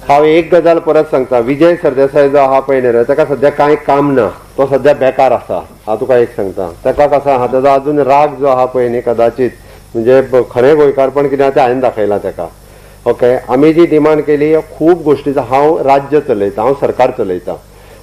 हांव एक गजाल परत सांगता, विजय सरदेसाय जो आहा पळय न्ही रे, ताका सद्या कांय काम ना, तो सद्या बेकार आसा. हांव तुका एक सांगता, ताका कसो आहा, ताजो अजून राग जो आहा पळय न्ही, कदाचित म्हणजे खरें गोंयकारपण कितें आहा तें हांवें दाखयलां ताका. ओके, आमी जी डिमांड केली खूब गोश्टीचो, हांव राज्य चलयता, हांव सरकार चलयता,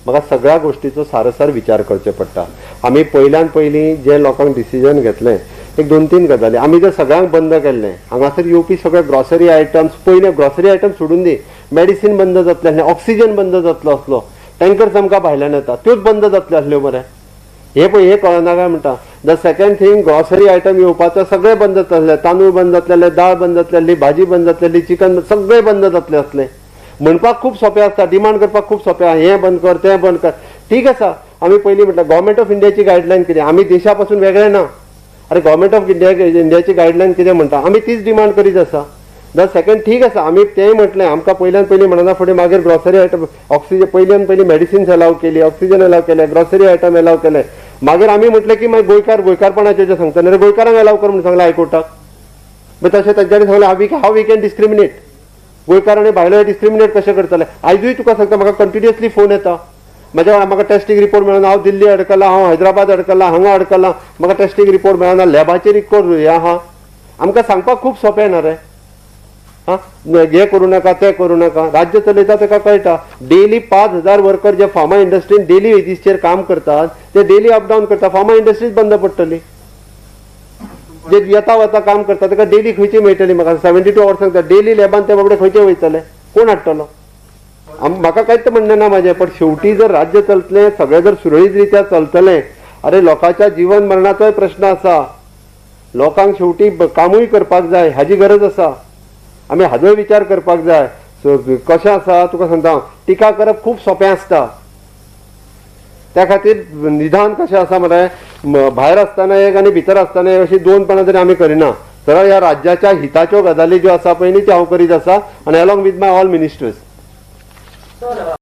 म्हाका सगळ्या गोश्टीचो सारसार विचार करचे पडटा. आमी पयल्यान पयलीं जे लोकांक डिसिजन घेतलें, एक दोन तीन गजाली, आमी जर सगळ्यांक बंद केल्लें, हांगासर येवपी सगळे ग्रॉसरी आयटम्स, पयले ग्रॉसरी आयटम सोडून दी, मेडिसीन बंद जातलें आसलें, ऑक्सिजन बंद जातलो आसलो, टँकर्स आमकां भायल्यान येता त्योच बंद जातल्यो आसल्यो मरे. हे पळय, हे कळना काय म्हणटा. The second thing, grocery item येवपाचो सगळे बंद जातले, तांदूळ बंद जातले, दाळ बंद जातली, भाजी बंद जातली, चिकन सगळे बंद जातले आसले. म्हणपाक खूब सोंपें आसता, डिमांड करपाक खूब सोंपें आहा, हें बंद कर, तें बंद कर, ठीक आसा. आमी पयलीं म्हटल्यार गव्हर्मेंट ऑफ इंडियाची गायडलायन कितें, आमी देशा पासून वेगळे ना. अरे, गव्हर्मेंट ऑफ इंडियाची गायडलायन कितें म्हणटा, आमी तीच डिमांड करीत आसा. The second, ठीक आसा, आमी तेंय म्हटलें, आमकां पयल्यान पयलीं म्हणना फुडें मागीर ग्रॉसरी आयटम, ऑक्सिजन, पयल्यान पयलीं मेडिसिन्स अलाव केली, ऑक्सिजन अलाव केले, ग्रॉसरी आयटम अलाव केले. मागीर आमी म्हटलें की मागीर गोंयकार गोंयकारपणाचें जें सांगता न्ही, गोंयकारांक अलाव कर म्हणून सांगलें हायकोर्टाक. मागीर तशें तांच्यांनी सांगलें, how we can discriminate? गोंयकार आनी भायले डिस्क्रिमिनेट कशें करतले? आयजूय तुका सांगता, म्हाका कंटिन्युअसली फोन येता म्हाज्या वांगडा, म्हाका टेस्टींग रिपोर्ट मेळना, हांव दिल्ली अडकला, हांव हैदराबाद अडकला, हांगा अडकला, म्हाका टेस्टींग रिपोर्ट मेळना, लॅबाचेर इतको हें आहा. आमकां सांगपाक खूब सोंपें ना रे. हा, हें करूं नाका, तें करूं नाका. राज्य चलयता ताका कळटा. डेली 5000 वर्कर जे फार्मा इंडस्ट्रीन डेली वेजीसचेर काम करतात, ते डेली अप डावन करता. फार्मा इंडस्ट्रीज बंद पडटली. जे येता वता काम करता ताका डेली खंयची मेळटली? म्हाका 72 आवर्स सांगता, डेली लॅबान ते बाबडे खंयचे वयतले? कोण हाडटलो? म्हाका कांयच म्हणणें ना म्हाजें, पण शेवटी जर राज्य चलतलें, सगळें जर सुरळीत रित्या चलतलें, अरे, लोकांच्या जीवन मरणाचोय प्रश्न आसा. लोकांक शेवटी कामूय करपाक जाय, हाजी गरज आसा. आमी हाजोय विचार करपाक जाय. सो कशें आसा, तुका सांगता, टिका करप खूब सोंपें आसता. त्या खातीर निदान कशें आसा मरे, भायर आसतना एक आनी भितर आसतना एक अशी दोन पणां तरी आमी करिना. सरळ ह्या राज्याच्या हिताच्यो गजाली ज्यो आसा पळय न्ही, त्यो हांव करीत आसा आनी along with my all ministers. Sir.